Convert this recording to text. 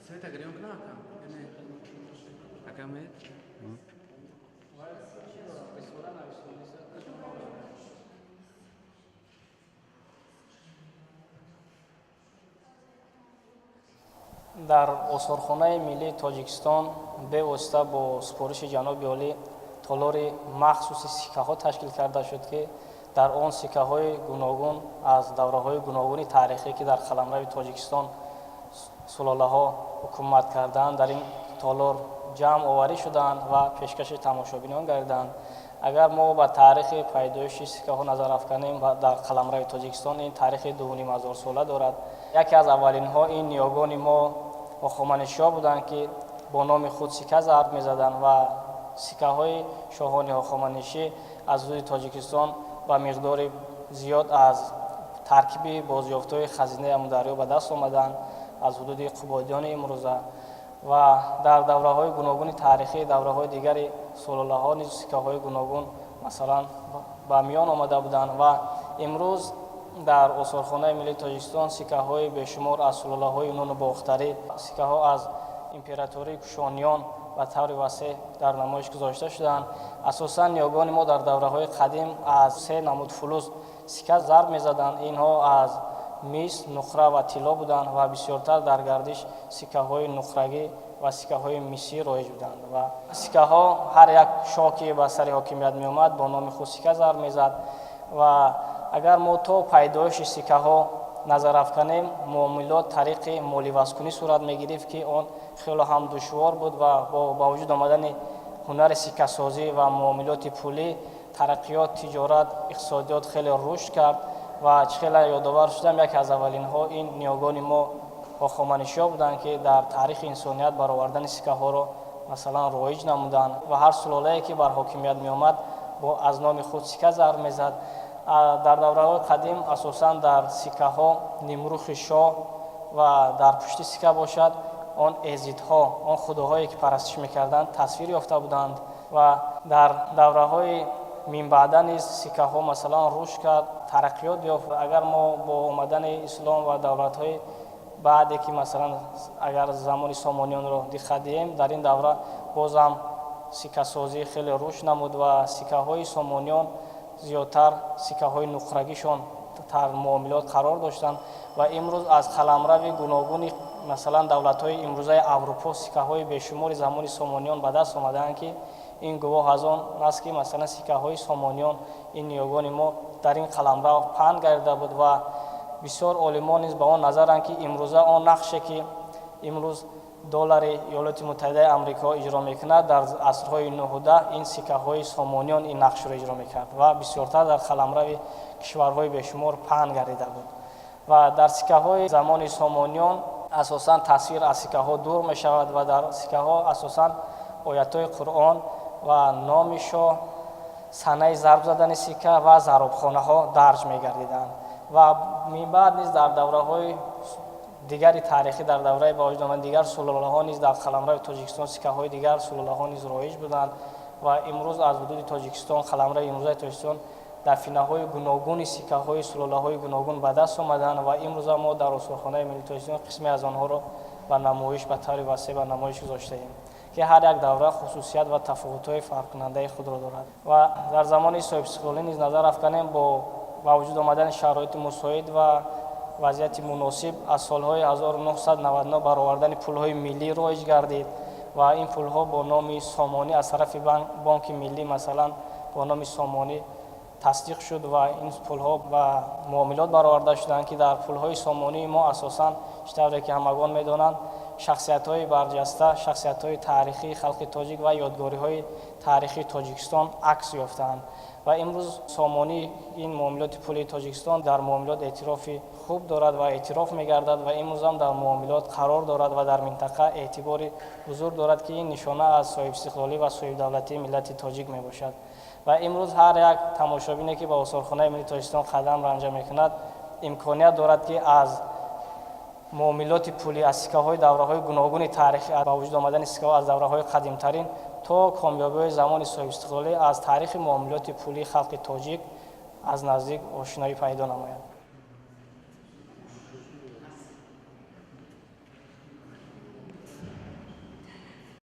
Света гирён кунам, ака? Не. Ака мед? Дар осорхонаи миллии Тоҷикистон бевосита бо супориши ҷаноби олӣ толори махсуси сиккаҳо ташкил карда шуд, ки дар он сиккаҳои гуногун аз давраҳои гуногуни таърихӣ, ки дар қаламрави Тоҷикистон сулолаҳо ҳукумат карданд, дар ин толор ҷамъ оварӣ шуданд ва пешкаши тамошобинон гардиданд. Агар мо ба таърихи пайдоиши сиккаҳо назар афканем, дар қаламрави Тоҷикистон ин таърихи 2500 сола дорад. Яке аз аввалинҳо ин ниёгони мо ҳохоманишиҳо буданд, ки бо номи худ сикка зарб мезаданд ва сиккаҳои шоҳони ҳохоманишӣ аз ҳудуди Тоҷикистон ба миқдори зиёд аз таркиби бозёфтҳои хазинаи Амударё ба даст омаданд, аз ҳудуди Қубодиёни имрӯза. Ва дар давраҳои гуногуни таърихӣ, давраҳои дигари сулолаҳо низ сиккаҳои гуногун, масалан, ба миён омада буданд. Ва имрӯз дар осорхонаи миллии Тоҷикистон сиккаҳои бешумор аз сулолаҳои Юнону Бохтарӣ, сиккаҳо аз императории Кушониён ба таври васеъ дар намоиш гузошта шуданд. Асосан ниёгони мо дар давраҳои қадим аз се намуд фулӯз сикка зарб мезаданд. Инҳо аз мис, нуқра ва тилло буданд ва бисёртар дар гардиш сиккаҳои нуқрагӣ ва сиккаҳои мисӣ роиҷ буданд. Ва сиккаҳо, ҳар як шоҳ, ки ба сари ҳокимият меомад, бо номи худ сикка зарб мезад. Ва агар мо то пайдоиши сиккаҳо назар афканем, муомилот тариқи моливазкунӣ сурат мегирифт, ки он хело ҳам душвор буд. Ва бо ба вуҷуд омадани ҳунари сиккасозӣ ва муомилоти пулӣ, тараққиёт, тиҷорат, иқтисодиёт хеле рушд кард. Ва чӣ хеле ёдовар шудам, яке аз аввалинҳо ин ниёгони мо ҳохоманишиҳо буданд, ки дар таърихи инсоният баровардани сиккаҳоро, масалан, роиҷ намуданд. Ва ҳар сулолае, ки бар ҳокимият меомад, бо аз номи худ сикка зарб мезад. Дар давраҳои қадим асосан дар сиккаҳо нимрухи шоҳ ва дар пушти сикка бошад, он эзидҳо, он худоҳое, ки парастиш мекарданд, тасвир ёфта буданд. Ва дар давраҳои минбаъда низ сиккаҳо, масалан, рушд кард, тараққиёт ёфт. Агар мо бо омадани ислом ва давлатҳои баъде ки, масалан, агар замони Сомониёнро диққат диҳем, дар ин давра бозам сиккасозӣ хеле рушд намуд ва сиккаҳои Сомониён зиёдтар сиккаҳои нуқрагишон дар муомилот қарор доштанд. Ва имрӯз аз қаламрави гуногуни, масалан, давлатҳои имрӯзаи Аврупо сиккаҳои бешумори замони Сомониён ба даст омадаанд, ки ин гувоҳ аз он аст, ки, масалан, сиккаҳои Сомониён, ин ниёгони мо дар ин қаламрав паҳн гардида буд. Ва бисёр олимон низ ба он назаранд, ки имрӯза он нақше, ки имрӯз доллари Иёлоти Муттаҳидаи Амрико иҷро мекунад, дар асрҳои 9-10 ин сиккаҳои Сомониён ин нақшро иҷро мекард ва бисёртар дар қаламрави кишварҳои бешумор паҳн гардида буд. Ва дар сиккаҳои замони Сомониён асосан тасвир аз сиккаҳо дур мешавад ва дар сиккаҳо асосан оятҳои Қуръон ва номи шоҳ, санаи зарб задани сикка ва заробхонаҳо дарҷ мегардиданд. Ва минбаъд низ дар давраҳои дигари таърихӣ, дар давраи ба вуҷуд омадани дигар сулолаҳо низ дар қаламрави Тоҷикистон сиккаҳои дигар сулолаҳо низ роиҷ буданд. Ва имрӯз аз ҳудуди Тоҷикистон, қаламрави имрӯзаи Тоҷикистон, дафинаҳои гуногуни сиккаҳои сулолаҳои гуногун ба даст омаданд ва имрӯза мо дар осорхонаи миллии Тоҷикистон қисме аз онҳоро ба намоиш, ба таври васеъ ба намоиш гузоштаем, ки ҳар як давра хусусият ва тафовутҳои фарқкунандаи худро дорад. Ва дар замони соҳибистиқлолӣ низ назар афканем, бо ба вуҷуд омадани шароити мусоид ва вазъияти муносиб, аз солҳои 1999 баровардани пулҳои миллӣ роиҷ гардид ва ин пулҳо бо номи сомонӣ аз тарафи Бонки Миллӣ, масалан, бо номи сомонӣ тасдиқ шуд ва ин пулҳо ба муомилот бароварда шуданд, ки дар пулҳои сомонии мо асосан, чӣ тавре ки ҳамагон медонанд, шахсиятҳои барҷаста, шахсиятҳои таърихии халқи тоҷик ва ёдгориҳои таърихии Тоҷикистон акс ёфтаанд. Ва имрӯз сомонӣ, ин муомилоти пули Тоҷикистон, дар муомилот эътирофи хуб дорад ва эътироф мегардад ва имрӯзам дар муомилот қарор дорад ва дар минтақа эътибори бузург дорад, ки ин нишона аз соҳибистиқлолӣ ва соҳибдавлатии миллати тоҷик мебошад. Ва имрӯз ҳар як тамошобине, ки ба осорхонаи миллии Тоҷикистон қадам ранҷа мекунад, имконият дорад, ки аз муомилоти пулӣ, аз сиккаҳои давраҳои гуногуни таърихӣ, ба вуҷуд омадани сиккаҳо аз давраҳои қадимтарин то комёбиҳои замони соҳибистиқлолӣ, аз таърихи муомилоти пулии халқи тоҷик аз наздик ошноӣ пайдо намояд.